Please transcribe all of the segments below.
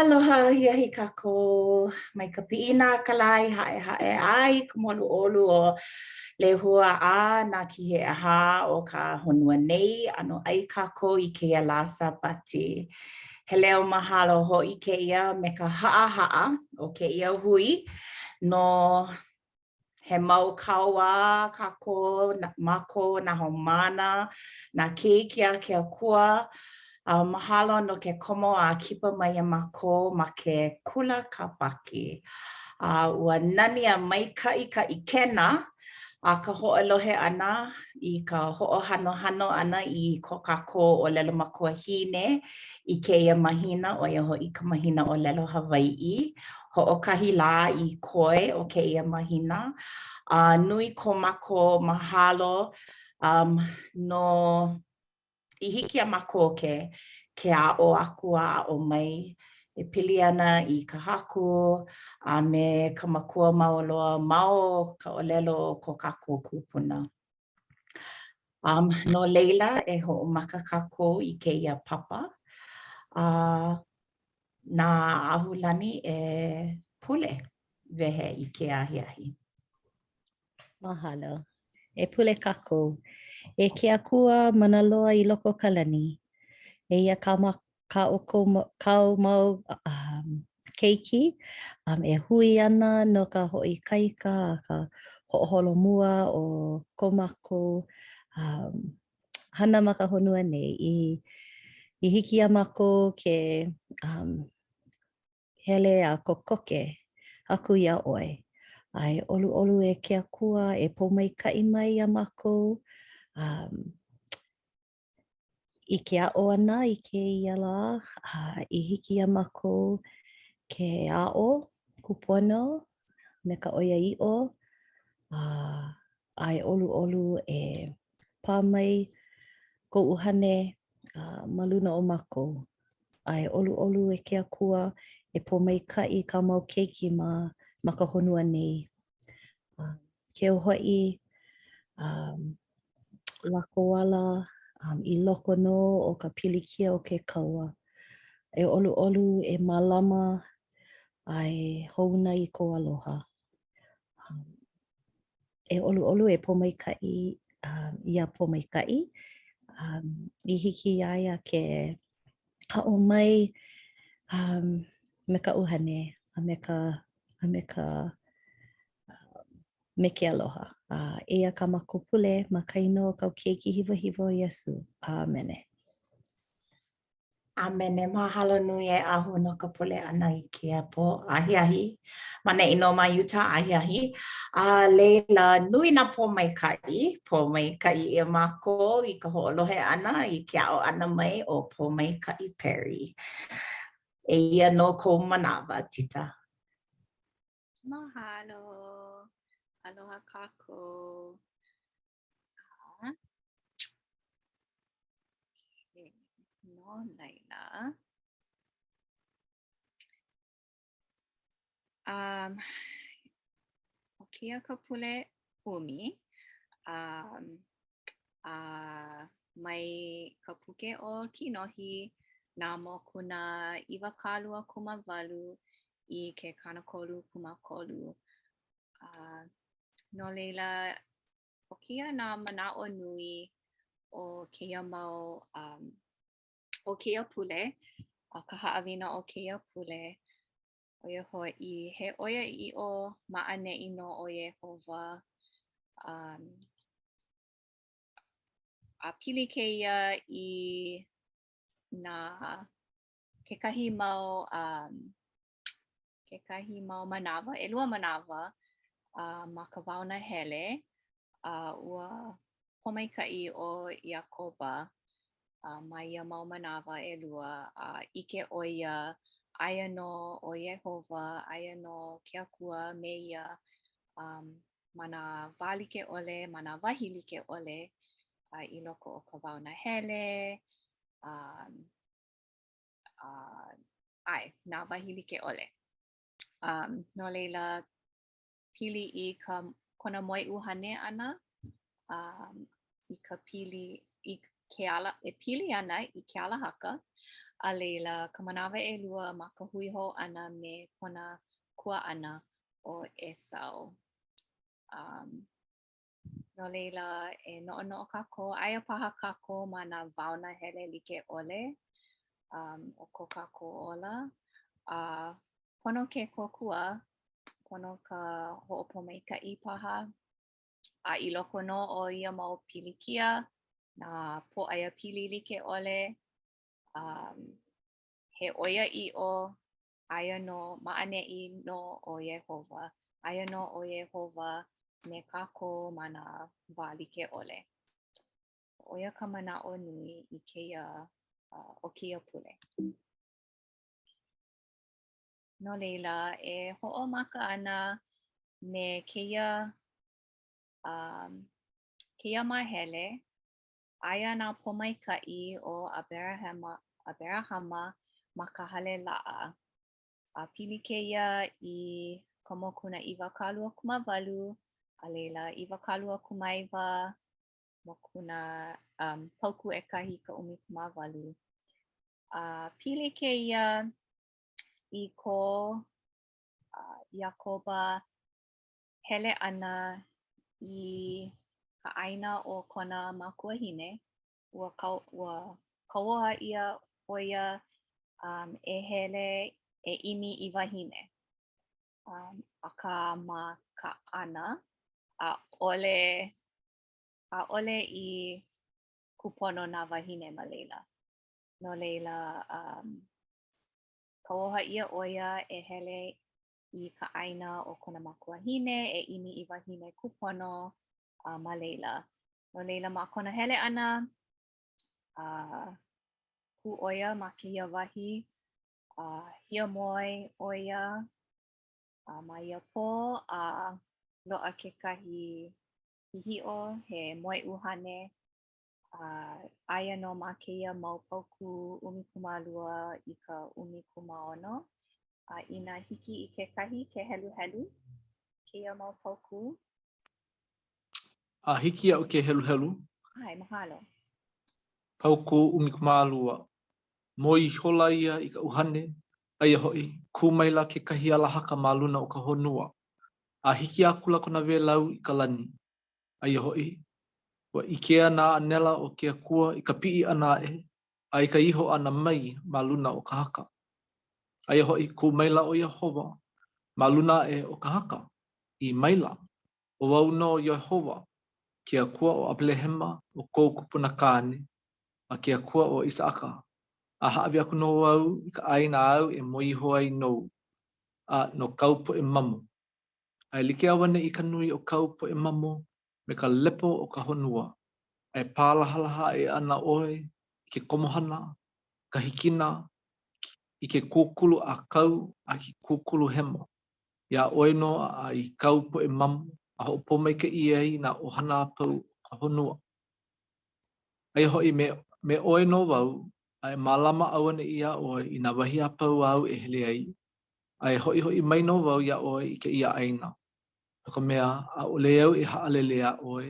Aloha ahiahi kākou mai ka piʻina a ka lā i haʻehaʻe ai ka mōʻoluʻolu o Lehua a nā kihi ʻehā o ka honua nei. ʻAnoʻai kākou i kēia lā Sābati. He leo mahalo hoʻi kēia me ka haʻahaʻa o kēia hui no He mau kauā kākou, mākou nā haumāna, nā keiki a ke Akua, a mahalo no ke komo a kipa mai iā mākou ma ke kula Kāpaki. A ua nani a maikaʻi ka ʻikena a ka hoʻolohe ʻana i ka hoʻohanohano ʻana i ko kākou ʻōlelo makuahine i kēia mahina, ʻo ia hoʻi ka mahina ʻōlelo Hawaiʻi. Hoʻokahi lā i koe o kēia mahina, a nui ko mākou mahalo um, no i hiki iā mākou ke ke aʻo aku a aʻo mai e pili ana i ka Haku a me ka Makua mau loa ma o ka ʻōlelo o ko kākou kūpuna. Um, no laila, e hoʻomaka kākou i kēia papa. A uh, na Ahulani e pule wehe i ke ahiahi. Mahalo. E pule kākou. E ke Akua mana loa i loko o ka lani, eia kā, ma, kā ʻoukou, kāu mau um, keiki um, e hui ana no ka hoʻoikaika a ka hoʻoholomua o ko mākou um, hana ma ka honua nei i, i hiki iā mākou ke um, hele a kokoke aku iā ʻoe. A e ʻoluʻolu e ke Akua e pōmaikaʻi mai iā mākou um, i ke aʻo ʻana i kēia lā, a i hiki iā mākou ke aʻo kūpono me ka ʻoiaʻiʻo, a, a e ʻoluʻolu e pā mai kou ʻUhane ma luna o mākou. A e ʻoluʻolu e ke Akua e pōmaikaʻi kāu mau keiki ma, ma ka honua nei. A keu hoʻi um, lākou ala um, i loko nō o ka pilikia o ke kaua. E ʻoluʻolu, e mālama, a e hoʻouna i kou aloha. Um, e ʻoluʻolu e pōmaikaʻi um, iā Pōmaikaʻi um, i hiki iā ia ke aʻo mai um, me ka ʻuhane a me ka, a me ka me ke aloha. A eia kā mākou pule ma ka inoa o kāu keiki hiwahiwa ʻo Iesū. ʻĀmene. ʻĀmene. Mahalo nui e Ahu no ka pule ʻana i kēia pō ahiahi. Ma neʻi nō ma Utah ahiahi. A laila, nui nā pōmaikaʻi, pōmaikaʻi ʻia mākou i ka hoʻolohe ʻana i ke aʻo ʻana mai o Pōmaikaʻi Perry. Eia nō kou manawa, Tita. Mahalo. Aloha kākou. Ah. Okay. No laila. Um, ʻo kēia ka pule ʻumi. Um, a mai ka puke ʻo Kinohi, nā mokuna 28 i ke 33. A no laila, ʻo kēia nā manaʻo nui o kēia mau, um, o kēia pule, a ka haʻawina o kēia pule, ʻo ia hoʻi, he ʻoiaʻiʻo ma ʻaneʻi nō ʻo Iēhova. Um, a pili kēia i nā kekahi mau um, kekahi mau manawa, ʻelua manawa uh, ma ka wao nahele, a uh, ua pōmaikaʻi ʻo Iakoba uh, ma ia mau manawa ʻelua, a uh, ʻike ʻo ia, aia nō ʻo Iēhova, aia nō ke Akua me ia um, ma nā wā like ʻole, ma nā wahi like ʻole, uh, i loko o ka wao nahele, um, uh, ʻae, nā wahi like ʻole. Um, no laila, pili i ka, kona moeʻuhane ʻana, um, i ka pili, i ke ala, e pili ana i ke alahaka. A laila, ka manawa ʻelua ma ka hui hou ʻana me kona kuaʻana ʻo ʻEsau. Um, no laila, e noʻonoʻo kākou, aia paha kākou ma nā waonahele like ʻole um, o ko kākou ola. A pono ke kōkua, pono ka hoʻopōmaikaʻi paha. A i loko nō o ia mau pilikia, nā pōʻaiapili like ʻole, um, he ʻoiaʻiʻo, aia nō ma ʻaneʻi nō ʻo Iēhova, aia nō ʻo Iēhova me kākou ma nā wā like ʻole. ʻO ia ka manaʻo nui i kēia, uh, o kēia pule. No laila, e hoʻomaka ana me kēia, um, kēia māhele, aia nā pōmaikaʻi o ʻAberahama, ʻAberahama ma ka hale laʻa. A pili kēia i ka mokuna 28, a laila 29, mokuna um, paukū ʻekahi ka 18. A pili kēia i ko uh, Iakoba hele ʻana i ka ʻāina o kona makuahine, ua, kau, ua kauoha ʻia ʻo ia um, e hele e ʻimi i wahine. Um, akā ma Kaʻana, ʻaʻole, ʻaʻole i kūpono nā wāhine ma laila. No laila, um, kauoha ʻia ʻo ia e hele i ka ʻāina o kona makuahine e ʻimi i wahine kūpono uh, ma laila. No laila, ma kona hele ʻana, uh, kū ʻo ia ma kēia wahi, uh, hiamoe ʻo ia uh, ma ia pō, a uh, loaʻa kekahi hihiʻo, he moeʻuhane, a uh, aia nō ma kēia mau paukū 12 i ka 16. A inā hiki i kekahi ke heluhelu kēia mau paukū. A hiki iaʻu ke heluhelu. ʻAe, mahalo. Paukū 12. Moe ihola ia i ka ʻuhane, aia hoʻi, kū maila kekahi alahaka ma luna o ka honua, a hiki akula kona wēlau i ka lani. Aia hoʻi, ua ʻikea nā ʻānela o ke Akua i ka piʻi ʻana aʻe a i ka iho ʻana mai ma luna o ka haka. Aia hoʻi, kū maila ʻo Iēhova ma luna aʻe o ka haka, ʻī maila, ʻO wau nō Iēhova, ke Akua o ʻAbelehema ʻo kou kupuna kāne, a ke Akua o ʻIsaʻaka, a hāʻawi aku nō au i ka ʻāina āu e moe iho ai nou, a no kāu poʻe mamo. A e like auaneʻi ka nui o kāu poʻe mamo me ka lepo o ka honua, a e pālahalaha aʻe ana ʻoe i ke komohana, ka hikina, i ke kūkulu ʻākau a i ke kūkulu hema, iā ʻoe nō a i kāu poʻe mamo, a hoʻopōmaikaʻi ai nā ʻohana a pau o ka honua. Aia hoʻi, me, me ʻoe nō wau, a e mālama auaneʻi iā ʻoe i nā wahi a pau āu e hele ai, a e hoʻihoʻi mai nō wau iā ʻoe i kēia ʻāina, no ka mea, ʻaʻole au e haʻalele iā ʻoe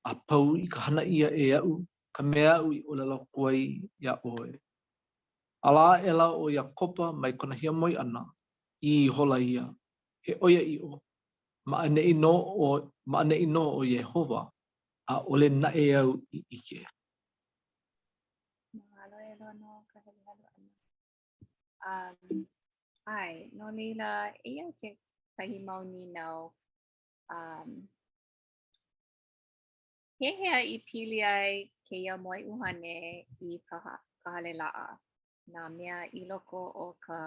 a pau i ka hana ʻia e aʻu ka mea aʻu i ʻōlelo aku ai iā ʻoe. Ala aʻela ʻo Iakoba mai kona hiamoe ʻana, ʻī ihola ia, He ʻoiaʻiʻo, ma ʻaneʻi nō ʻo, ma ʻaneʻi nō ʻo Iēhova, ʻaʻole naʻe au i ʻike. Mahalo e Lono ka heluhelu ʻana. Um, ʻae, no laila, eia kekahi mau nīnau. Um, pehea i pili ai kēia moeʻuhane i ka, ka hale laʻa? Nā mea i loko o ka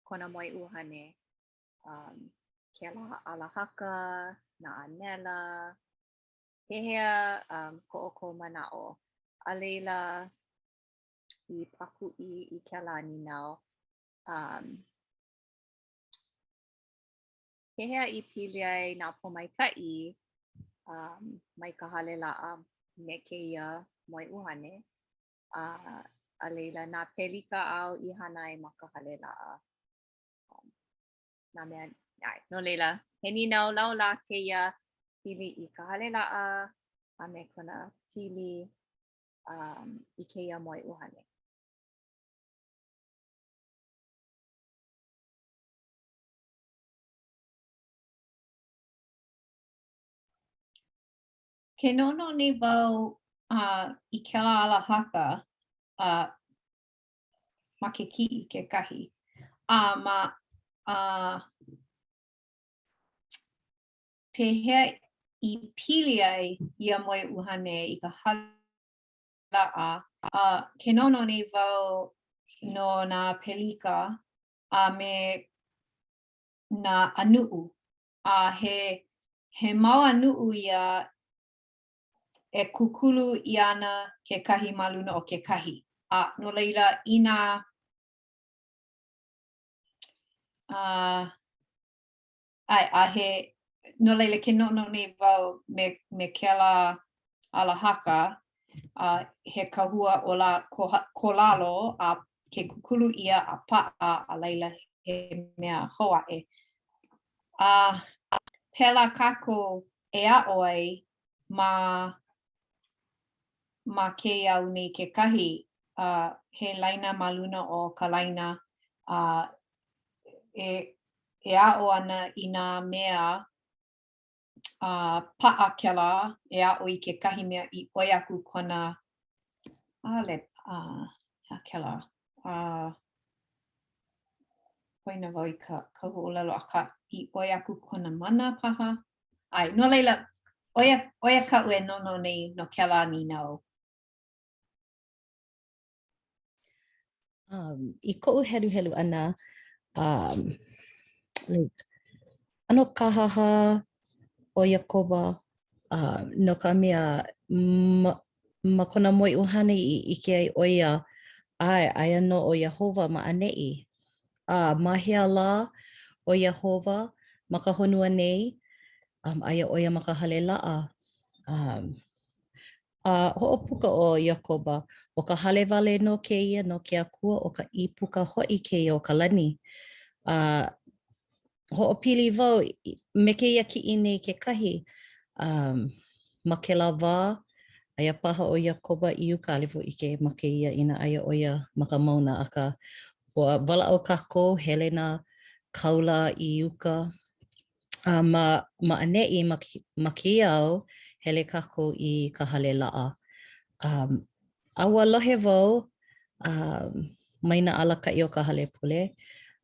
kona moeʻuhane, um, kēlā alahaka, nā ʻānela, pehea um, ko ʻoukou manaʻo? A laila, i pakuʻi i kēlā nīnau, um, pehea i pili ai nā pōmaikaʻi um, mai ka hale laʻa me kēia moeʻuhane, a, a laila nā pelika āu i hana ai ma ka hale laʻa. Um, nā mea, ʻae, no laila, he nīnau laulā kēia pili i ka hale laʻa a me kona pili um, i kēia moeʻuhane. Ke noʻonoʻo nei wau uh, i kēlā alahaka uh, ma ke kiʻi kekahi. A ma uh, pehea i pili ai ia moe ʻuhane i ka hale laʻa. Uh, ke noʻonoʻo nei wau no nā pelika a me nā ʻanuʻu. A he, he mau ʻanuʻu ia e kūkulu ʻia ana kekahi ma luna o kekahi. A no laila, inā a, ʻae, a he, no laila, ke noʻonoʻo nei wau me, me kēlā alahaka, a he kahua o la, ko, ko lalo, a ke kūkulu ʻia a paʻa, a laila he mea hou aʻe. A pēlā kākou e aʻo ai ma ma kēia au nei kekahi, a he laina ma luna o ka laina, a e e aʻo ana i nā mea a paʻa kēlā e aʻo i kekahi mea i ʻoi aku kona ʻaʻole a he aha kēlā a poina wau i ka ka huaʻōlelo akā i ʻoi aku kona mana paha. ʻAe, no laila, ʻo ia, ʻo ia kaʻu e noʻonoʻo nei no kēlā nīnau. Um, I koʻu heluhelu ʻana, um, like, ʻano kāhāhā ʻo Iakoba uh, no ka mea ma, ma kona moeʻuhane i ʻike ai ʻo ia, ʻae, aia nō ʻo Iēhova ma ʻaneʻi. A ma hea lā ʻo Iēhova ma ka honua nei? Um, aia ʻo ia ma ka hale laʻa. Um, A hoʻopuka ʻo Iakoba, ʻO ka hale wale nō kēia no ke Akua, ʻo ka ʻīpuka hoʻi kēia o ka lani. A hoʻopili wau me kēia kiʻi nei kekahi, um, ma kēlā wā, aia paha ʻo Iakoba i uka, ʻaʻole wau ʻike ma kēia inā aia ʻo ia ma ka mauna, akā, ua walaʻau kākou, hele nā kāula i uka, A ma, ma ʻaneʻi, ma, ma kēia au, hele kākou i ka hale laʻa. Um, a ua lohe wau um, mai nā alakaʻi o ka hale pule,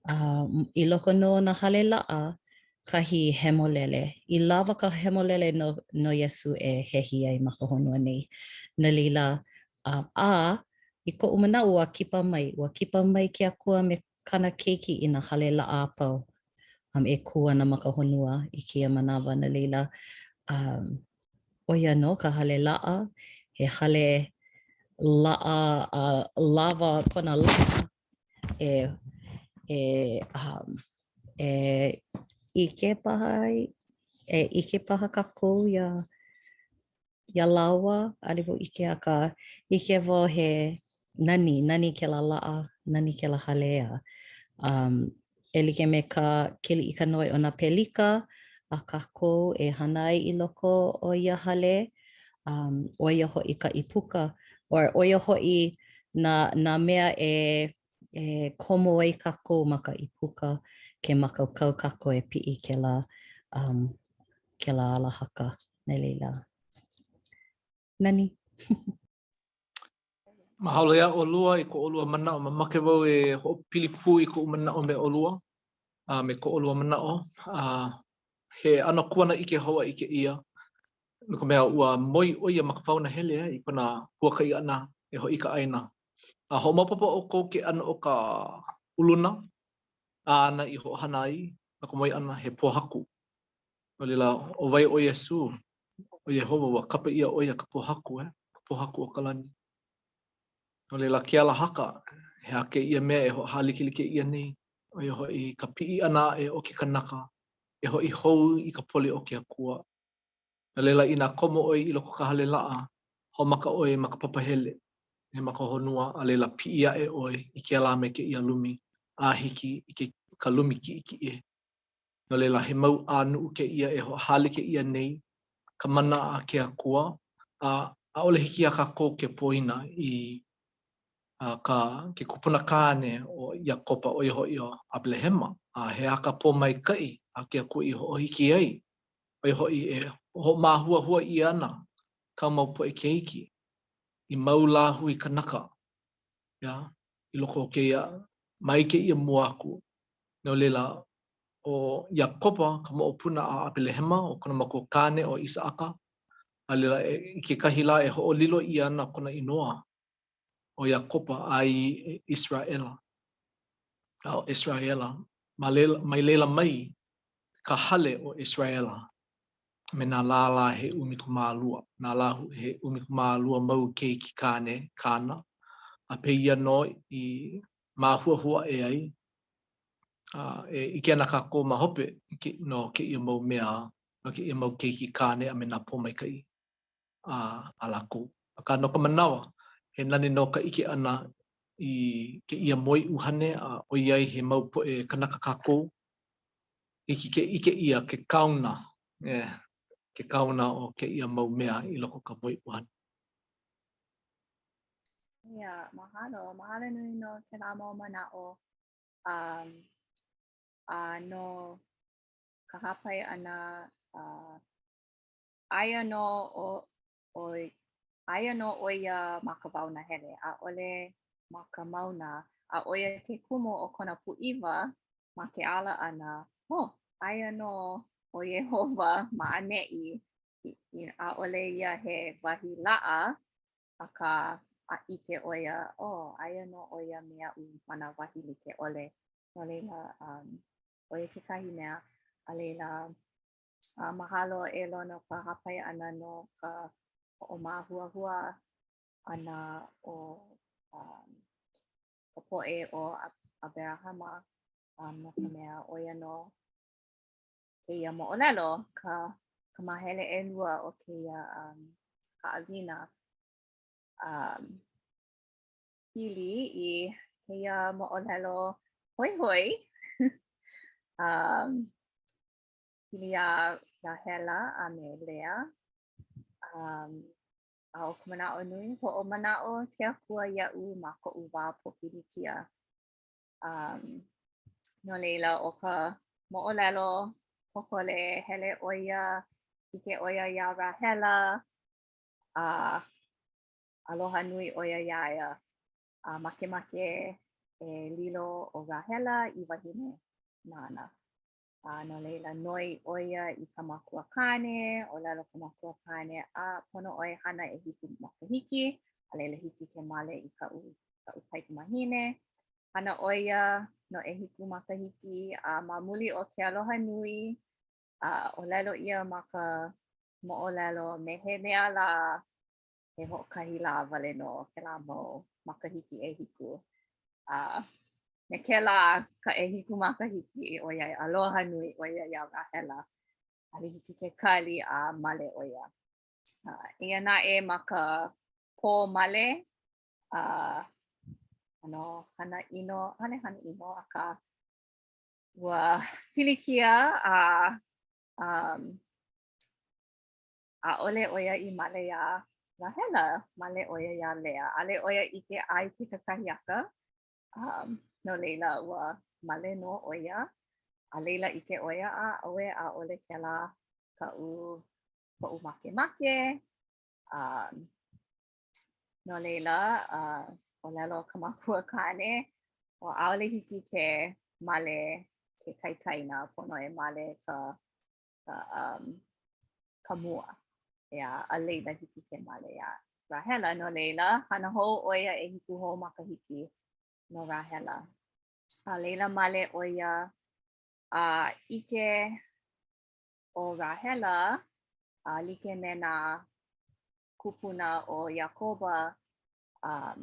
um, i loko nō o nā hale laʻa, kahi hemolele. I lawa ka hemolele no, no Iesū e hehi ai ma ka honua nei. No laila, um, a i koʻu manaʻo, ua kipa mai, ua kipa mai ke Akua me kāna keiki i nā hale laʻa a pau um, e kū ana ma ka honua i kēia manawa. No laila, um, ʻo ia nō ka hale laʻa, he hale laʻa a lawa kona laʻa e, e, um, e ʻike paha, e ʻike paha kākou iā iā lāua, ʻaʻole wau ʻike akā ʻike wau he nani, nani kēlā laʻa, nani kēlā hale a um, e like me kā Keliʻikanoe o nā pelika a kākou e hana ai i loko o ia hale, um, ʻo ia hoʻi ka ʻīpuka, or ʻo ia hoʻi nā, nā mea e e komo ai kākou ma ka ʻīpuka ke mākaukau kākou e piʻi kēlā, um, kēlā alahaka. No laila, nani. Mahalo iā ʻolua i ko ʻolua manaʻo. Mamake wau e hoʻopili pū i koʻu manaʻo me ʻolua, a me ko ʻolua manaʻo. A he ʻano kuanaʻike hou aʻe kēia, no ka mea, ua moe ʻo ia ma ka wao nahele i kona huakaʻi ʻana e hoʻi i ka ʻāina. A hoʻomaopopo ʻoukou ke ʻano o ka uluna āna i hoʻohana ai no ka moe ʻana, he pōhaku. No laila, ʻo wai ʻo Iesū? ʻO Iēhova, ua kapa ʻia ʻo ia ka pōhaku, eh? Ka pōhaku o ka lani. No laila, ke alahaka, he aha kēia mea e hoʻohālikelike ʻia nei? ʻO ia hoʻi ka piʻi ʻana aʻe o ke kanaka e hoʻi hou i ka poli o ke Akua. No laila, inā komo ʻoe i loko o ka hale laʻa, hoʻomaka ʻoe ma ka papahele, he ma ka honua, a laila piʻi aʻe ʻoe i kēlā me kēia lumi a hiki i ke ka lumi kiʻekiʻe. No laila, he mau ʻānuʻu kēia e hoʻohālike ʻia nei ka mana a ke Akua, a ʻaʻole hiki iā kākou ke poina i a ka ke kupuna kāne o Iakoba, ʻo ia hoʻi ʻo ʻAbelehema, a he aha ka pōmaikaʻi a ke Akua i hoʻohiki ai, ʻo ia hoʻi e hoʻomāhuahua ʻia ana. kāu mau poʻe keiki i mau lāhui kanaka, yeah, i loko o kēia, mai kēia mua aku. No laila, ʻo Iakoba ka moʻopuna a ʻAbelehema, ʻo kona makua kāne ʻo ʻIsaʻaka, a laila, i kekahi lā e hoʻolilo ʻia ana kona inoa ʻo Iakoba a i ʻIseraʻela. A ʻo ʻIseraʻela, ma laila, mai laila mai ka hale o ʻIseraʻela me nā lālā he 12, nā lāhui he 12 mau keiki kāne kāna, a pēia nō i māhuahua aʻe ai, a e ʻike ana kākou ma hope no kēia mau mea, no kēia mau keiki kāne a me nā pōmaikaʻi a, a lākou. Akā, no ka manawa, he nani nō ka ʻike ʻana i kēia moeʻuhane a ʻoiai he mau poʻe kanaka kākou, hiki ke ʻike ʻia ke kaona, yeah, ke kaona o kēia mau mea i loko o ka moeʻuhane. Yeah, mahalo. Mahalo nui no kēlā mau manaʻo. Um, a no ka hāpai ʻana, uh, aia nō ʻo, ʻo, aia nō ʻo ia ma ka wao nahele, ʻaʻole ma ka mauna, a ʻo ia ke kumu o kona pūʻiwa ma ke ala ʻana, oh, aia nō ʻo Iēhova ma ʻaneʻi, ʻaʻole ia he wahi laʻa, akā, a ʻike ʻo ia, oh, aia nō ʻo ia me aʻu ma nā wahi like ʻole. No laila, um, ʻo ia kekahi mea, a laila, a mahalo e Lono ka hāpai ʻana no ka hoʻomāhuahua ʻana o um, ka poʻe o ʻAberahama um, no ka mea ʻo ia nō kēia moʻolelo, ka, ka māhele ʻelua o kēia um, haʻawina. Um, pili i kēia moʻolelo hoihoi. um, pili iā Rahela a me Lea. Um, a ʻo ka manaʻo nui, hoʻomanaʻo ke Akua iaʻu ma koʻu wā pōpilikia. Um, no laila, ʻo ka moʻolelo pōkole, hele ʻo ia, ʻike ʻo ia iā Rahela, a aloha nui ʻo ia iā ia. A makemake e lilo ʻo Rahela i wahine nāna. A no laila, noi ʻo ia i ka makua kāne, ʻōlelo ka makua kāne, a pono ʻoe hana ʻehiku makahiki, a laila hiki ke male i kaʻu, kaʻu kaikamahine. Hana ʻo ia no ʻehiku makahiki, a ma muli o ke aloha nui, a ʻōlelo ʻia ma ka moʻolelo me he mea lā, he hoʻokahi lā wale nō kēlā mau makahiki ʻehiku. A me kēlā ka ʻehiku makahiki, ʻoiai aloha nui ʻo ia iā Rahela. ʻAʻole hiki ke kali a male ʻo ia. Uh, eia naʻe ma ka pō male, uh, ʻano hana ʻino, ʻaʻole hana ʻino, akā ua pilikia a um, ʻaʻole ʻo ia i male iā Rahela, male ʻo ia iā Lea. ʻAʻole ʻo ia ʻike a i ke kakahiaka, um, no laila, ua male nō ʻo ia. A laila ʻike ʻo ia, a ʻauē, ʻaʻole kēlā kaʻu koʻu makemake. Um, no laila, uh, ʻōlelo ka makua kāne, o ʻaʻole hiki ke male ke kaikaina, pono e male ka ka, um, ka mua. ʻEā, a laila hiki ke male iā Rahela. No laila, hana hou ʻo ia ʻehiku hou makahiki no Rahela. A laila male ʻo ia a ʻike ʻo Rahela a like me nā kūpuna o Iakoba, um,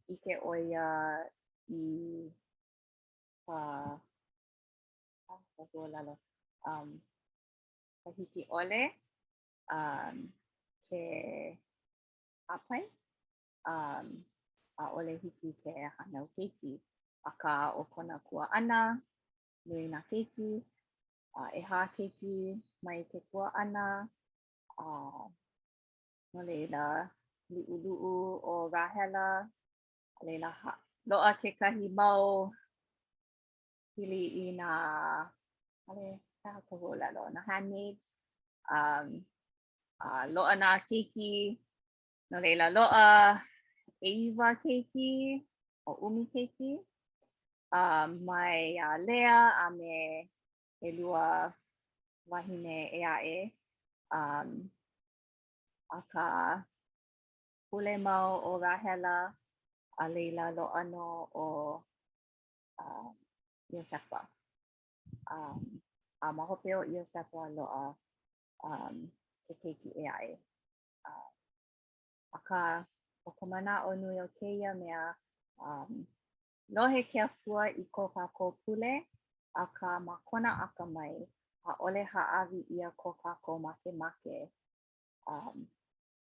ʻike ʻo ia i ka ka huaʻōlelo, um, ka hiki ʻole um, ke hāpai, um, ʻaʻole hiki ke hānau keiki. Akā, ʻo kona kuaʻana, nui nā keiki, a ʻehā keiki mai ke kuaʻana, a no laila, liʻuluʻu ʻo Rahela, a laila, loaʻa kekahi mau pili i nā, ʻale, he aha ka huaʻōlelo, nā handmaids, um, A loaʻa nā keiki, no laila loaʻa ʻeiwa keiki, o ʻumi keiki, uh, mai iā Lea a me ʻelua wahine ʻē aʻe. Um, akā, pule mau ʻo Rāhela, a laila loaʻa nō ʻo uh, Iosepa. Um, a ma hope o Iosepa loaʻa um, ke keiki ʻē aʻe. Uh, akā, ʻo ka manaʻo nui o kēia mea, um, lohe ke Akua i ko kākou pule, akā ma kona akamai, ʻaʻole hāʻawi ʻia ko kākou makemake um,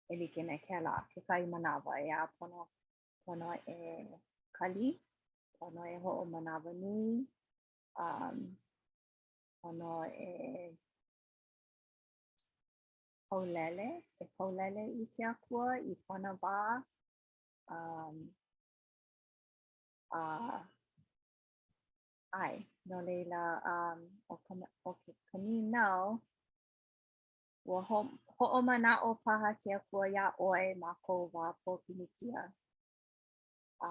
e like me kēlā, kekahi manawa, ʻeā, pono, pono e kali, pono e hoʻomanawanui, um, pono e paulele, e paulele i ke Akua i kona wā, um, a ʻae, no laila, um, ʻo ka, ʻo ke, ka nīnau, ua ho, hoʻomanaʻo paha ke Akua iā ʻoe ma kou wā pōpilikia. A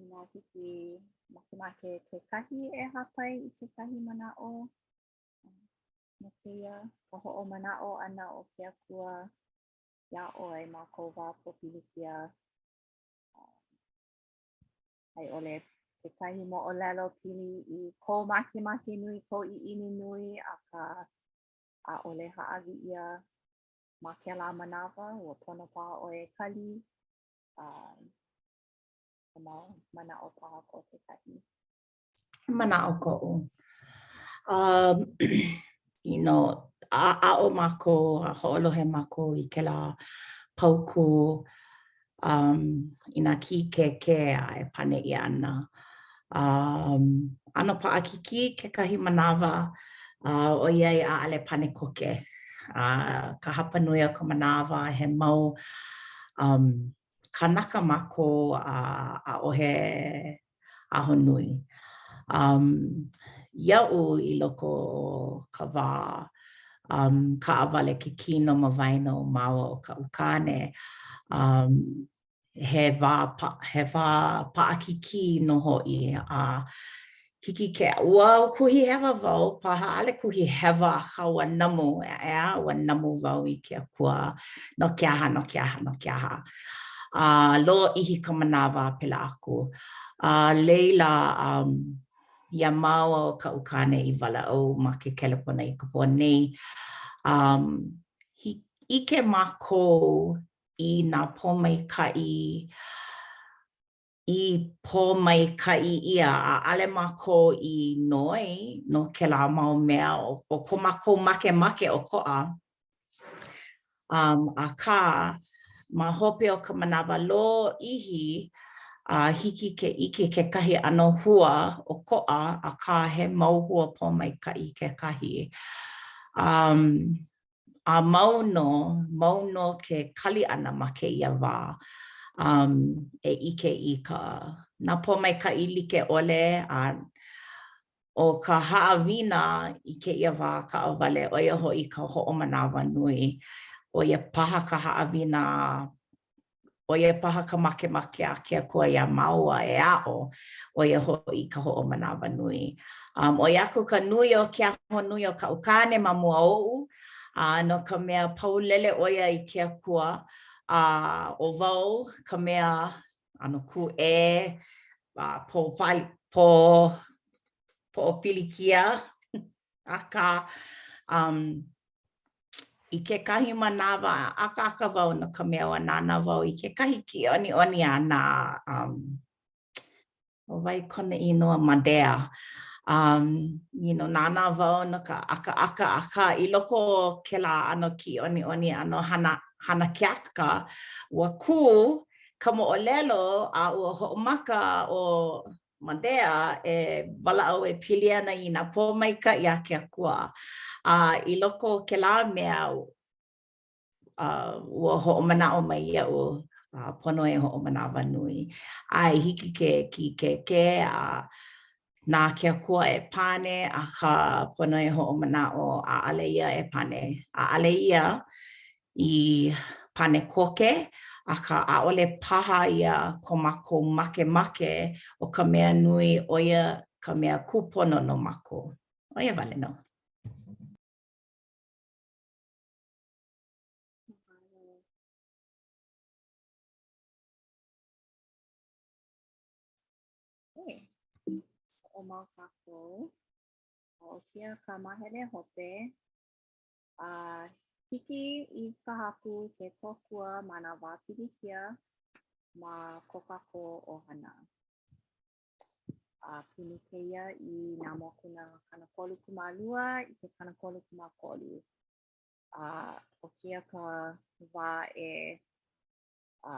inā hiki makemake kekahi e hāpai i kekahi manaʻo no kēia, ka hoʻomanaʻo ʻana o ke Akua iā ʻoe ma kou wā pōpilikia, a i ʻole kekahi moʻolelo pili i kou makemake nui, kou ʻiʻini nui, akā ʻaʻole hāʻawi ʻia ma kēlā manawa, ua pono paha ʻoe e kali, a he mau manaʻo paha ko kekahi. He manaʻo koʻu. Um, you know, a aʻo mākou, a hoʻolohe mākou i kēlā paukū um, i nā kīkēkē a e pane ʻia ana. Um, ʻano paʻakikī kekahi manawa, uh, ʻoiai ʻaʻole pane koke. Uh, ka hapanui o ka manawa he mau um, kānaka mākou a ʻaʻohe ahonui. Um, iaʻu i loko o ka wā um, kaʻawale ke kino ma waena o māua ʻo kaʻu kāne, um, he wā, pa, he wā paʻakikī nō hoʻi a hiki ke, ua kuhihewa wau paha, ʻaʻole kuhihewa akā ua namu, ʻeā, ua namu wau i ke Akua no ke aha, no ke aha, no ke aha. A lōʻihi ka manawa a pēlā aku. A laila, um, iā māua ʻo kaʻu kāne i walaʻau ma ke kelepona i ka pō nei, um, ʻike mākou i nā pōmaikaʻi i pōmaikaʻi ʻia, ʻaʻole mākou i noi no kēlā mau mea, ʻo ko mākou makemake ʻokoʻa. Um, akā, ma hope o ka manawa lōʻihi, a hiki ke ʻike kekahi ʻano hua ʻokoʻa, akā he mau hua pōmaikaʻi kekahi. Um, a mau nō, mau nō ke kali ʻana ma kēia wā um, e ʻike i ka nā pōmaikaʻi like ʻole a ʻo ka haʻawina i kēia wā kaʻawale, ʻo ia hoʻi ka hoʻomanawanui. ʻO ia paha ka haʻawina ʻo ia paha ka makemake a ke Akua iā māua e aʻo, ʻo ia hoʻi ka hoʻomanawanui. Um, ʻoi aku ka nui o ke ahonui o kaʻu kāne ma mua oʻu, a no ka mea paulele ʻo ia i ke Akua, a ʻo wau ka mea ʻano kūʻē, a pōpali, pō, poʻopilikia, akā, um, i kekahi manawa, akaaka wau no ka mea ua nānā wau i kekahi kiʻiʻoniʻoni a nā um, ʻo wai kona inoa Madea. Um, you know, nānā wau no ka ʻakaʻaka, akā i loko o kēlā ʻano kiʻiʻoniʻoni, ʻano hana, hana keaka, ua kū ka moʻolelo a ua hoʻomaka ʻo Madea e walaʻau e pili ana i nā pōmaikaʻi a ke Akua. A i loko o kēlā mea, uh, ua hoʻomanaʻo mai iaʻu, uh, pono e hoʻomanawanui. ʻAe, hiki ke kīkēkē a na ke Akua e pane, akā pono e hoʻomanaʻo, ʻaʻole ia e pane. ʻAʻole ia. I pane koke, akā ʻaʻole paha ia ko mākou makemake, ʻo ka mea nui ʻo ia ka mea kūpono no mākou. ʻO ia wale nō. Mahalo. Okay. Hoʻomau kākou. ʻO kēia ka mahele hope. A hiki i ka Haku ke kōkua ma nā wā pilikia ma ko kākou ʻohana. A puni kēia i nā mokuna 32 i ke 33. A ʻo kēia ka wā e a,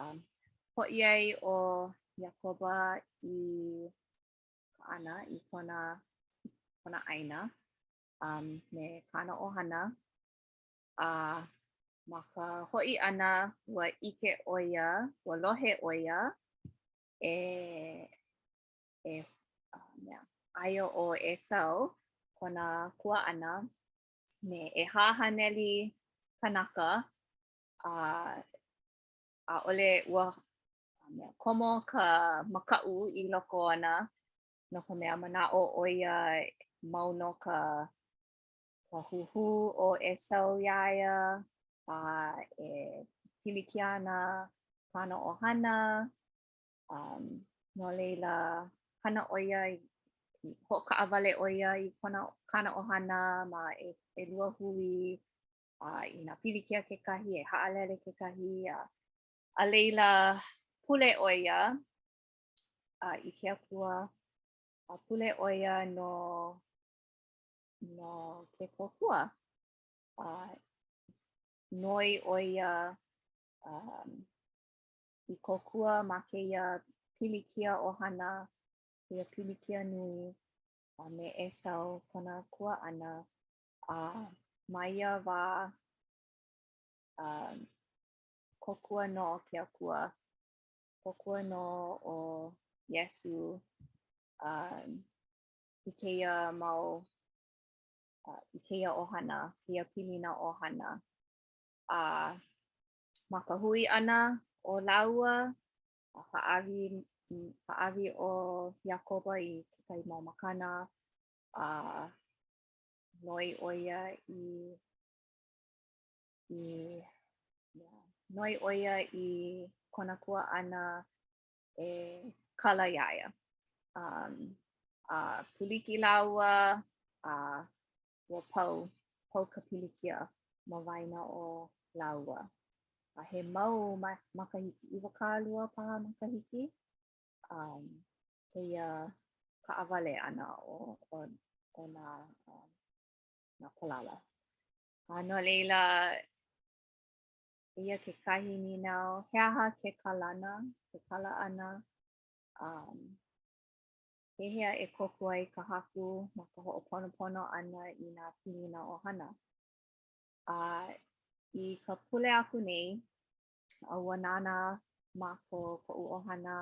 hoʻi ai ʻo Iakoba i Kaʻana i kona, kona ʻāina um, me kāna ʻohana. A ma ka hoʻi ʻana, ua ʻike ʻo ia, ua lohe ʻo ia e, e uh, mea, aia ʻo ʻEsau, kona kuaʻana, me 400 kanaka, a ʻaʻole ua mea, komo ka makaʻu i loko ona, no ka mea manaʻo ʻo ia mau nō ka ka huhū o ʻEsau iā ia, a e pilikia ana kāna ʻohana. Um, no laila, hana ʻo ia, hoʻokaʻawale ʻo ia i kona, kāna ʻohana ma ʻelua hui, a inā pilikia kekahi, e haʻalele kekahi, a, a laila, pule ʻo ia a, i ke Akua, a pule ʻo ia no, no ke kōkua. A noi ʻo ia um, i kōkua ma kēia pilikia ʻohana, kēia pilikia nui, a me ʻEsau kona kuaʻana. A ma ia wā, um, kōkua nō ke Akua, kōkua nō ʻo Iesū um, i kēia mau, uh, i kēia ʻohana, kēia pilina ʻohana. A ma ka hui ʻana o lāua, a hāʻawi, hāʻawi ʻo Iakoba i kekahi mau makana, a noi ʻo ia i i noi ʻo ia i kona kuaʻana e kala iā ia. Um, a puliki lāua, a ua pau, pau ka pilikia ma waena o lāua. A he mau makahiki, 20 paha makahiki, um, kēia kaʻawale ʻana o, o, o nā, um, nā palala. A no laila, eia kekahi nīnau, he aha ke kalana, ke kala ʻana? Um, pehea e kōkua ai ka Haku ma ka hoʻoponopono ʻana i nā pilina ʻohana? A i ka pule aku nei, a ua nānā mākou koʻu ʻohana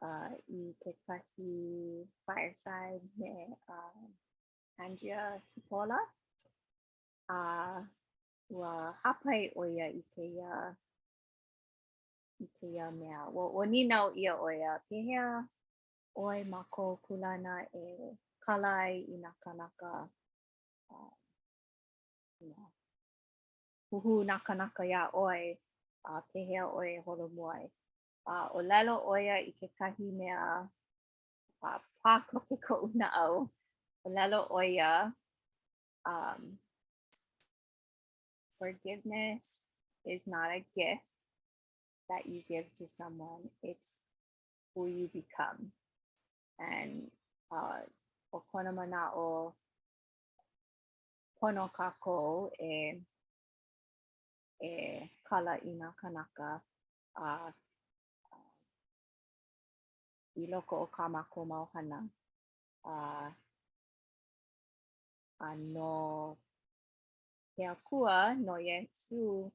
uh, i kekahi fireside me uh, Andrea Tupola. A ua hāpai ʻo ia i kēia i kēia mea. Ua, ua nīnau ʻia ʻo ia, pehea ʻoe ma kou kūlana e kala ai i nā kānaka uh, you know, huhū nā kānaka iā ʻoe, a pehea ʻoe e holomua ai. A ʻōlelo ʻo ia i kekahi mea a pā koke koʻu naʻau. ʻŌlelo ʻo ia, um, forgiveness is not a gift that you give to someone, it's who you become. And uh, ʻo kona manaʻo, pono kākou e, e kala i nā kānaka a uh, i loko o kā mākou mau hana. A, a no ke Akua, no Iesū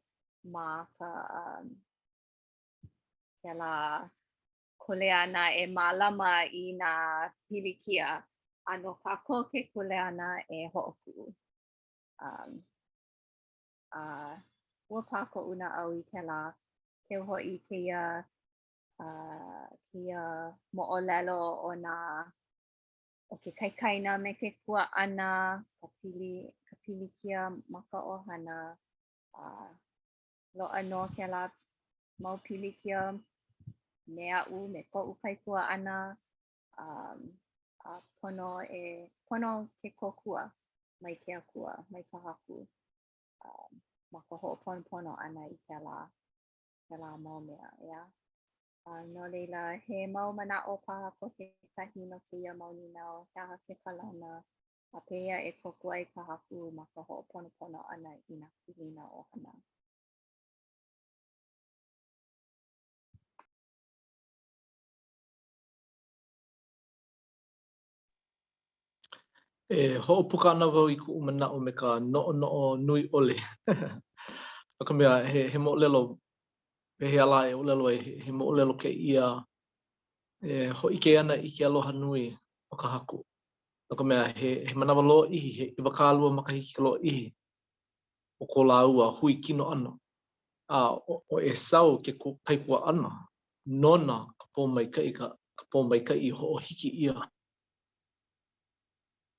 ma ka um, kēlā kuleana e mālama i nā pilikia, a no kākou ke kuleana e hoʻokuʻu. Um, a. Ua pā koʻu naʻau i kēlā, keu hoʻi kēia, uh, kēia moʻolelo o nā o ke kaikaina me ke kuaʻana, ka pili, ka pilikia ma ka ʻohana, a uh, loaʻa nō kēlā mau pilikia me aʻu, me koʻu kaikuaʻana, um, a pono e, pono ke kōkua mai ke Akua, mai ka Haku, um, ma ka hoʻoponopono ʻana i kēlā, kēlā mau mea, ʻeā? A no laila, he mau manaʻo paha ko kekahi no kēia mau nīnau, he aha ke kalana, a pehea e kōkua ai ka Haku ma ka hoʻoponopono ʻana i nā pilina ʻohana. E hoʻopuka ana wau i kuʻu manaʻo me ka noʻonoʻo nui ʻole. No ka mea, he, he moʻolelo, pehea lā e ʻōlelo ai, he, he moʻolelo kēia e hōʻike ana i ke aloha nui o ka Haku. No ka mea, he, he manawa lōʻihi, he 20 makahiki ka lōʻihi o ko lāua hui kino ʻana. A ʻo, ʻo ʻEsau ke kaikuaʻana, nona ka pōmaikaʻi, ka, ka pōmaikaʻi i hoʻohiki ʻia.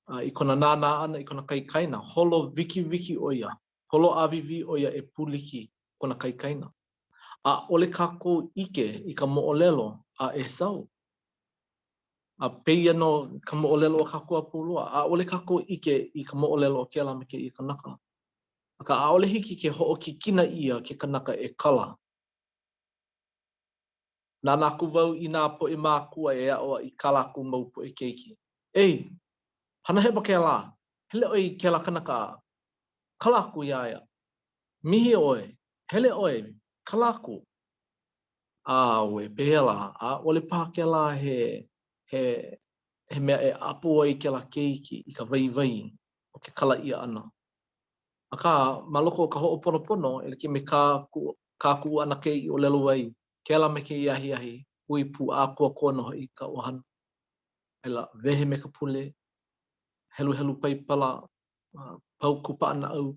A i kona nānā ʻana i kona kaikaina, holo wikiwiki ʻo ia, holo ʻāwīwī ʻo ia e pūliki kona kaikaina. ʻAʻole kākou ʻike i ka moʻolelo a ʻEsau. A pēia nō ka moʻolelo o kākou a pau loa. ʻAʻole kākou ʻike i ka moʻolelo o kēlā me kēia kanaka. Akā, ʻaʻole hiki ke hoʻokikina ʻia ke kanaka e kala. Nānā aku wau i nā poʻe mākua e aʻo i kā lākou mau poʻe keiki. Ei! Hana hewa kēlā! Hele ʻoe i kēlā kanaka a kala aku iā ia. Mihi ʻoe! Hele ʻoe, kala aku! Auē, pehea lā, ʻaʻole paha kēlā he, he, he mea e ʻapo ai kēlā keiki i ka waiwai o ke kala ʻia ʻana. Akā, ma loko o ka hoʻoponopono, e like me kā kuʻu, kā kuʻu ʻanakē i ʻōlelo ai, kēlā me kēia ahiahi, hui pū ʻākoakoa nō hoʻi ka ʻohana. Laila, wehe me ka pule, heluhelu Paipala, paukū paʻanaʻau,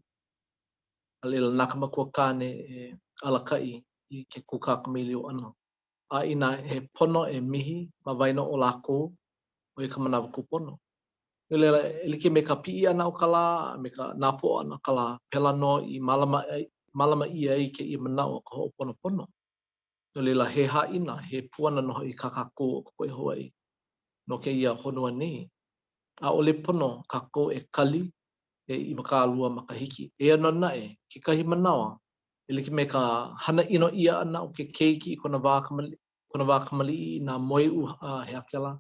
a laila, na ka makua kāne e alakaʻi i ke kūkā kamaʻilio ʻana. A inā he pono e mihi ma waena o lākou, ʻo ia ka manawa kūpono. No laila, e like me ka piʻi ʻana o ka lā a me ka napoʻo ʻana o ka lā, pēlā nō i mālama ai, mālama ʻia ai kēia manaʻo o ka hoʻoponopono. No laila, he hāʻina, he puana nō hoʻi kā kākou o ka poʻe Hawaiʻi no kēia honua nei. ʻAʻole pono kākou e kali he 20 makahiki. Eia nō naʻe, kekahi manawa, e like me ka hana ʻino ʻia ʻana o ke keiki i kona wā kamaliʻi, kona wā kamaliʻi i nā moe ʻuha, he aha kēlā?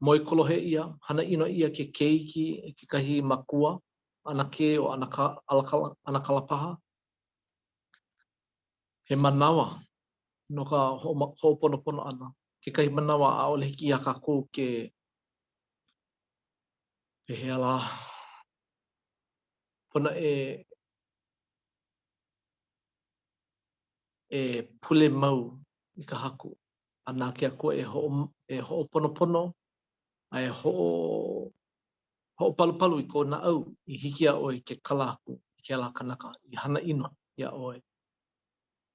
Moe kolohe ʻia, hana ʻino ʻia ke keiki e kekahi makua, ʻanakē o ʻanaka, ʻalakala, ʻanakala paha. He manawa no ka hoʻoponopono ʻana. Kekahi manawa ʻaʻole hiki iā kākou ke pehea lā, pono e e pule mau i ka Haku, a na ke Akua e hoʻo, e hoʻoponopono a e hoʻo, hoʻopalupalu i kou naʻau i hiki iā ʻoe ke kala aku i kēlā kanaka i hana ʻino iā ʻoe.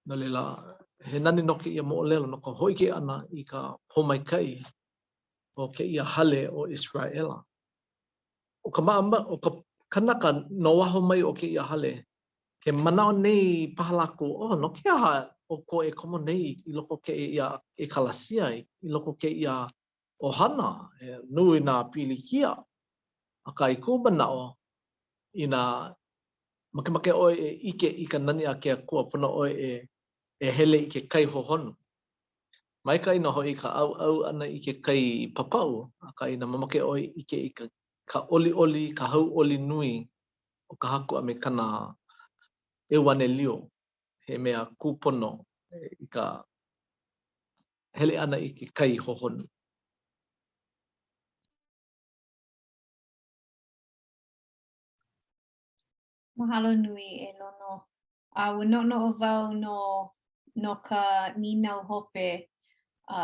No laila, he nani nō kēia moʻolelo no ka hōʻike ʻana i ka pōmaikaʻi o kēia hale o ʻIseraʻela. ʻO ka maʻamau, ʻo ka kanaka no waho mai o kēia hale, ke manaʻo nei paha lākou, oh, no ke aha ʻoukou e komo nei i loko o kēia ʻekalasia, i loko o kēia ʻohana, he nui nā pilikia. Akā, i kuʻu manaʻo, inā makemake ʻoe e ʻike i ka nani a ke Akua, pono ʻoe e e hele i ke kai hohonu. Maikaʻi nō hoʻi ka ʻauʻau ʻana i ke kai papaʻu, akā inā mamake ʻoe e ʻike i ka ka ʻoliʻoli, ka hauʻoli nui o ka Haku a me kana ʻeuanelio, he mea kūpono i ka hele ʻana i ke kai hohonu. Mahalo nui e Lono. A ua noʻonoʻo wau no no ka nīnau hope a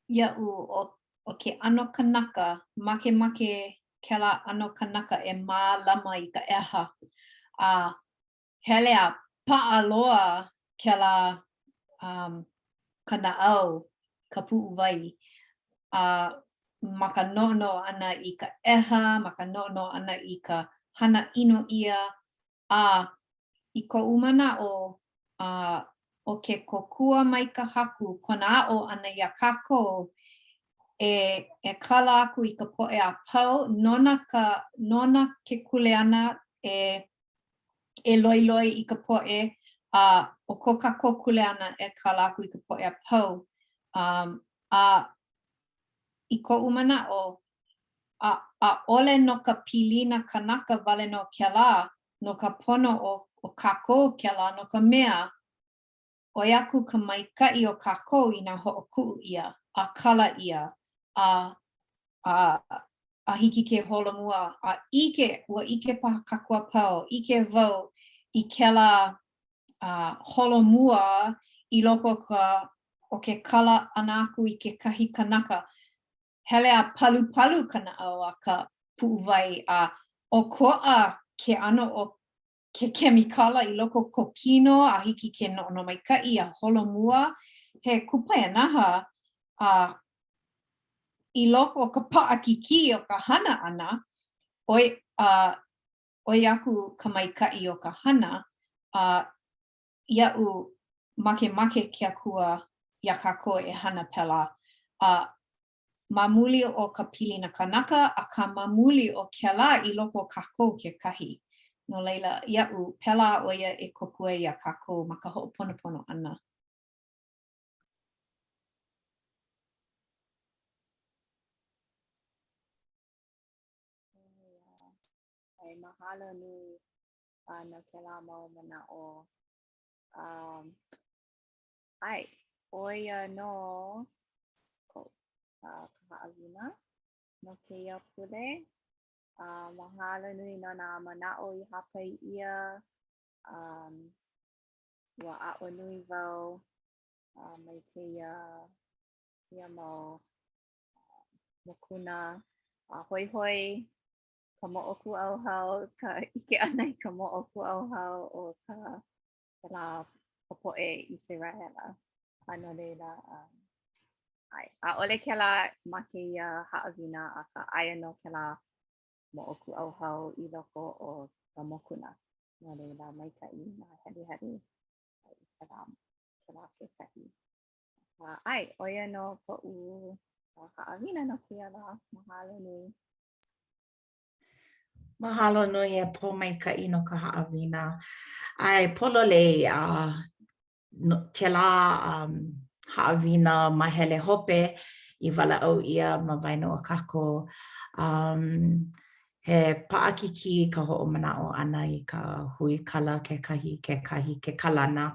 iaʻu ʻo ʻo ke ʻano kanaka, makemake kēlā ʻano kanaka e mālama i ka ʻeha. A hele a paʻa loa kēlā um, ka naʻau, ka puʻuwai, a ma ka noʻonoʻo ʻana i ka ʻeha, ma ka noʻonoʻo ʻana i ka hana ʻino ʻia, a i koʻu manaʻo, a ʻo ke kōkua mai ka Haku kona aʻo ʻana iā kākou e e kala aku i ka poʻe a pau nona ka nona ke kuleana e e loiloi i ka poʻe a ʻo ko kākou kuleana e kala aku i ka poʻe a pau. Um, a i koʻu manaʻo, a ʻaʻole no ka pilina kanaka wale nō kēlā, no ka pono o, o kākou kēlā, no ka mea, ʻoi aku ka maikaʻi o kākou inā hoʻokuʻu ʻia, a kala ʻia, a, a, a hiki ke holomua, a ʻike, ua ʻike paha kākou a pau, ʻike wau i kēlā uh, holomua i loko o ka, o ke kala ʻana aku i kekahi kanaka. Hele a palupalu ka naʻau a ka puʻuwai a ʻokoʻa ke ʻano o ke kemikala i loko o ko kino a hiki ke noʻonoʻo maikaʻi a holomua, he kupaianaha a i loko o ka paʻakikī o ka hana ʻana, ʻoi, a ʻoi aku ka maikaʻi o ka hana, a iaʻu makemake ke Akua iā kākou e hana pēlā, a ma muli o ka pilina kanaka, akā ma muli o kēlā i loko o kākou kekahi. No laila, iaʻu, pēlā ʻo ia e kōkua iā kākou ma ka hoʻoponopono ʻana. ʻAe, mahalo nui uh, no kēlā mau manaʻo. Um, ʻae, ʻo ia nō ko, uh, ka haʻawina no kēia pule. Uh, mahalo nui no nā manaʻo i hāpai ʻia. Um, ua aʻo nui wau uh, mai kēia, kēia mau uh, mokuna a uh, hoihoi ka moʻokūʻauhau, ka ʻike ʻana i ka moʻokūʻauhau o ka kēlā ka poʻe ʻIseraʻela. A no laila, um, ʻae, ʻaʻole kēlā ma kēia haʻawina, akā aia nō kēlā moʻokūʻauhau i loko o ka mokuna. No laila, maikaʻi nā heluhelu i kēlā, kēlā kekahi. Akā, ʻae, ʻo ia nō koʻu haʻawina no kēia lā. Mahalo nui. Mahalo nui e Pōmaikaʻi no ka haʻawina. ʻAe, pololei, a no kēlā um, haʻawina mahele hope i walaʻau ʻia ma waena o kākou. Um, he paʻakikī ka hoʻomanaʻo ʻana i ka huikala kekahi kekahi ke kalana.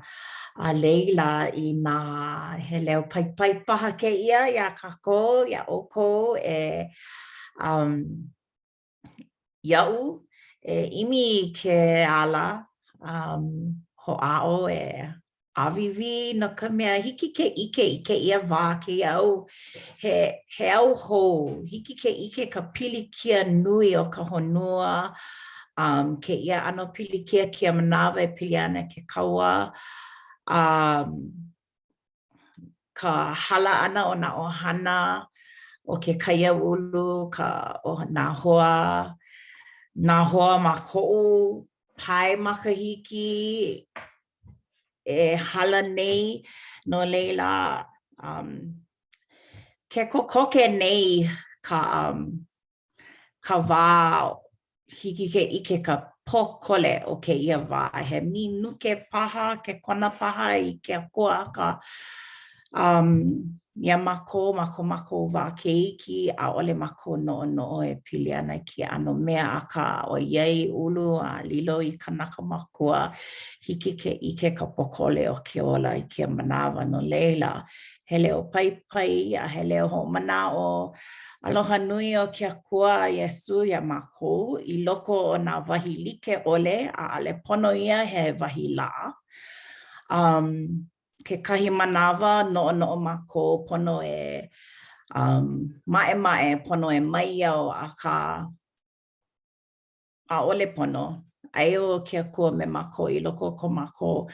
A laila, inā he leo paipai paha kēia iā kākou, iā ʻoukou e um, iaʻu e ʻimi i ke ala um, hoʻāʻo e ʻāwīwī no ka mea hiki ke ʻike i kēia wā, kēia au, he, he au hou, hiki ke ʻike ka pilikia nui o ka honua, um, kēia ʻano pilikia kēia manawa e pili ana ke kaua, um, ka hala ʻana o nā ʻohana, o ke kaiāulu, ka, o nā hoa, nā hoa ma koʻu pae makahiki e hala nei, no laila, um, ke kokoke nei ka um, ka wā hiki ke ʻike ka pōkole o kēia wā. He minuke paha, kekona paha i ke akua, akā um, iā mākou, ma ko mākou wā keiki, ʻaʻole mākou noʻonoʻo e pili ana i kēia ʻano mea, akā ʻoiai ulu a lilo i kanaka makua, hiki ke ʻike ka pōkole o ke ola i kēia manawa. No laila, he leo paipai a he leo hoʻomanaʻo aloha nui o ke Akua Iesū iā mākou i loko o nā wahi like ʻole, ʻaʻole pono ia he wahi laʻa. Um, kekahi manawa noʻonoʻo mākou pono e um, maʻemaʻe, pono e maiau, akā ʻaʻole pono. Aia ʻo ke Akua me mākou i loko o ko mākou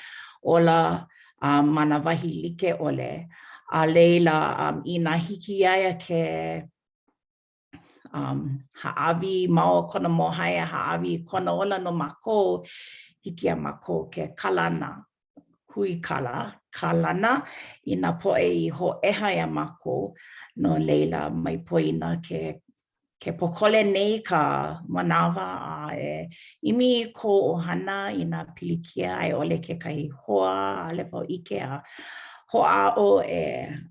ola a ma nā wahi like ʻole. A laila, um, inā hiki iā ia ke um, hāʻawi mau kona mōhai a hāʻawi i kona ola no mākou, hiki iā mākou ke kalana, huikala, kalana i nā poʻe i hōʻeha iā mākou. No laila, mai poina ke ke pōkole nei ka manawa a e ʻimi i kou ʻohana i nā pilikia a i ʻole kekahi hoa, ʻaʻole wau ʻike a hoʻāʻo e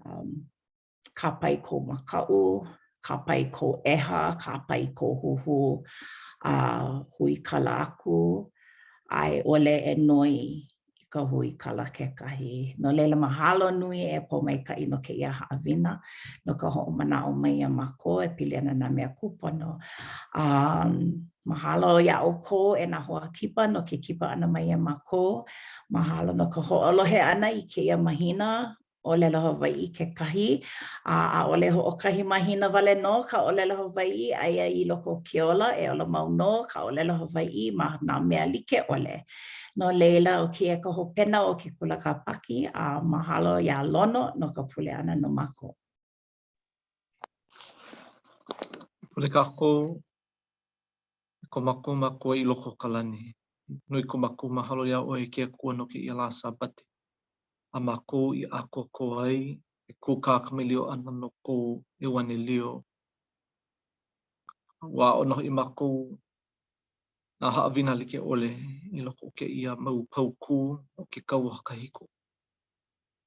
um, kāpae kou makaʻu, kāpae kou ʻeha, kāpae kou huhū, a huikala aku, a i ʻole e noi i ka huikala kekahi. No laila, mahalo nui e Pōmaikaʻi no kēia haʻawina, no ka hoʻomanaʻo mai iā mākou e pili ana nā mea kūpono. Um, mahalo iā ʻoukou e nā hoa kipa no ke kipa ʻana mai iā mākou. Mahalo no ka hoʻolohe ʻana i kēia mahina ʻōlelo Hawaiʻi kekahi, a ʻaʻole hoʻokahi mahina wale nō ka ʻōlelo Hawaiʻi, aia i loko o ke ola, e ola mau nō ka ʻōlelo Hawaiʻi ma nā mea like ʻole. No laila, ʻo kēia ka hopena o ke kula kāpaki, a mahalo iā Lono no ka pule ʻana no mākou. Pule kākou e ko mākou Makua i loko o ka lani. Nui ko mākou mahalo iā ʻoe e ke Akua no kēia lā Sābati. a mākou i ʻākoakoa ai e kūkā kamaʻilio ʻana no kou ʻEuanelio. Ua aʻo nō hoʻi mākou nā haʻawina like ʻole i loko o kēia mau paukū o ke Kauoha Kahiko.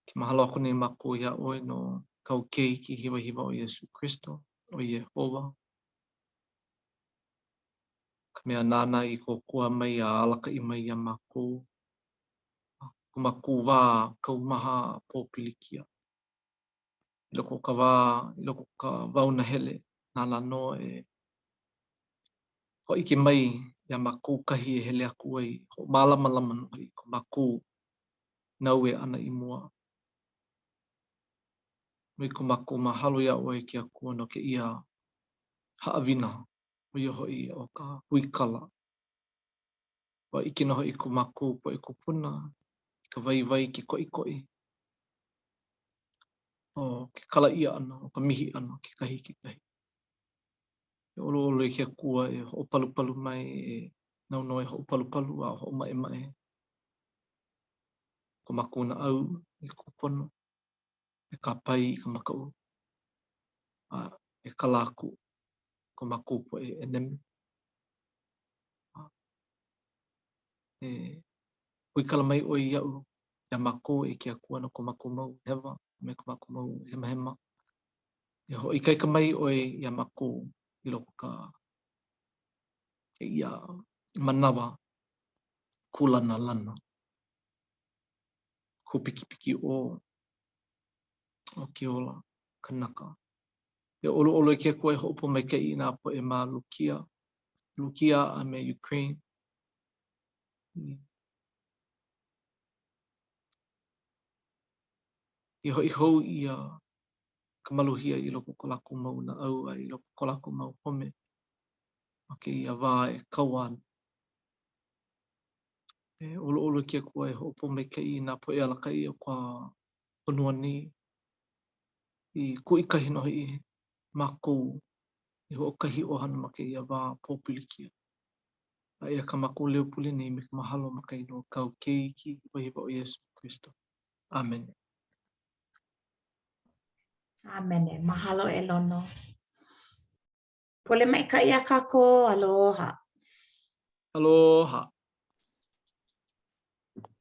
Ke mahalo aku nei mākou iā ʻoe no kāu Keiki hiwahiwa ʻo Iesū Kristo, ʻo Iēhova, ka mea nāna i kōkua mai a alakaʻi mai iā mākou ko mākou wā kaumaha pōpilikia. I loko o ka wā, i loko o ka wao nahele, nāna nō e hōʻike mai iā mākou kahi e hele aku ai, hoʻomālamalama nō hoʻi ko mākou naue ʻana i mua. Nui ko mākou mahalo iā ʻoe e ke Akua no kēia haʻawina, ʻo ia hoʻi ʻo ka huikala. Ua ʻike nō hoʻi ko mākou poʻe kūpuna i ka waiwai, ke koʻikoʻi o ke kala ʻia ʻana, o ka mihi ʻana kekahi i kekahi. E ʻoluʻolu e ke Akua e hoʻopalupalu mai, e nāu nō e hoʻopalupalu a hoʻomaʻemaʻe ko mākou naʻau i kūpono, e kāpae i ka makaʻu, a e kala aku ko mākou poʻe ʻenemi. E huikala mai ʻoe iaʻu, iā mākou e ke Akua no ko mākou mau hewa, me ko mākou mau hemahema. E hoʻoikaika mai ʻoe iā mākou i loko o ka kēia manawa kūlanalana, kūpikipikiʻō o ke ola kanaka. E ʻoluʻolu e ke Akua e hoʻopōmaikaʻi i nā poʻe ma Lukia, Lukia a me Ukraine. I hoʻi hou ʻia ka maluhia i loko o ko lākou mau naʻau a i loko o ko lākou mau home ma kēia wā e kaua ana. E ʻoluʻolu e ke Akua e hoʻopōmaikaʻi i nā poʻe alakaʻi o ka honua nei i kuʻikahi nō hoʻi mākou i hoʻokahi ʻohana ma kēia wā pōpilikia. A eia kā mākou leo pule nei me ka mahalo ma ka inoa o kāu Keiki hiwahiwa ʻo Iesū Kristo. ʻĀmene. ʻĀmene. Mahalo e Lono. Pule maikaʻi iā kākou. Aloha. Aloha.